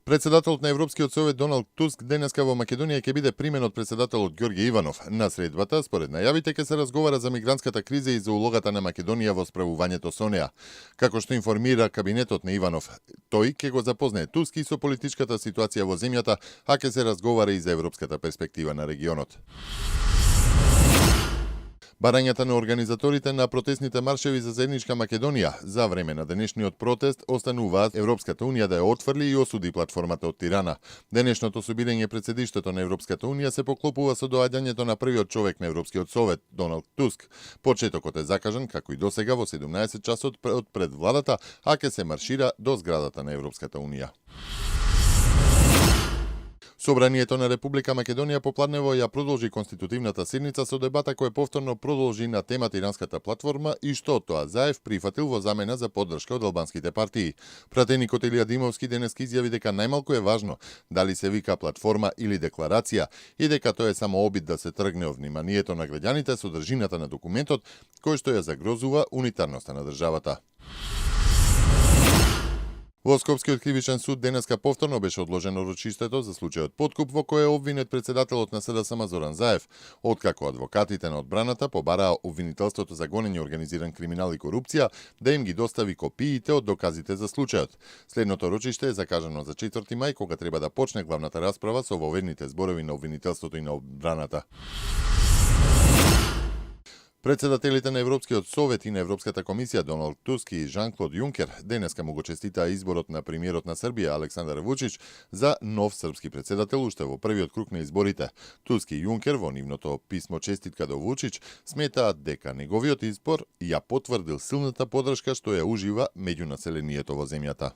Председателот на Европскиот совет Доналд Туск денеска во Македонија ќе биде примен од председателот Ѓорѓе Иванов. На средбата, според најавите, ќе се разговара за мигрантската криза и за улогата на Македонија во справувањето со неа. Како што информира кабинетот на Иванов, тој ќе го запознае Туск и со политичката ситуација во земјата, а ќе се разговара и за европската перспектива на регионот. Барањата на организаторите на протестните маршеви за заедничка Македонија за време на денешниот протест остануваат Европската унија да ја отфрли и осуди платформата од Тирана. Денешното собирање пред седиштето на Европската унија се поклопува со доаѓањето на првиот човек на Европскиот совет, Доналд Туск. Почетокот е закажан, како и досега, во 17 часот од пред владата, а ќе се маршира до зградата на Европската унија. Собранието на Република Македонија попладнево ја продолжи конститутивната седница со дебата која повторно продолжи на темата иранската платформа и што тоа Заев прифатил во замена за поддршка од албанските партии. Пратеникот Илија Димовски денеска изјави дека најмалку е важно дали се вика платформа или декларација и дека тоа е само обид да се тргне од вниманието на граѓаните содржината на документот кој што ја загрозува унитарноста на државата. Во Скопскиот кривичен суд денеска повторно беше одложено рочиштето за случајот подкуп во кој е обвинет председателот на СДСМ Зоран Заев, откако адвокатите на одбраната побараа обвинителството за гонење организиран криминал и корупција да им ги достави копиите од доказите за случајот. Следното рочиште е закажано за 4 мај, кога треба да почне главната расправа со воведните зборови на обвинителството и на одбраната. Председателите на Европскиот совет и на Европската комисија Доналд Туск и Жан-Клод Јункер денеска му го честитаа изборот на премиерот на Србија Александар Вучич за нов српски председател уште во првиот круг на изборите. Туск и Јункер во нивното писмо честитка до Вучич сметаат дека неговиот избор ја потврдил силната поддршка што ја ужива меѓу населението во земјата.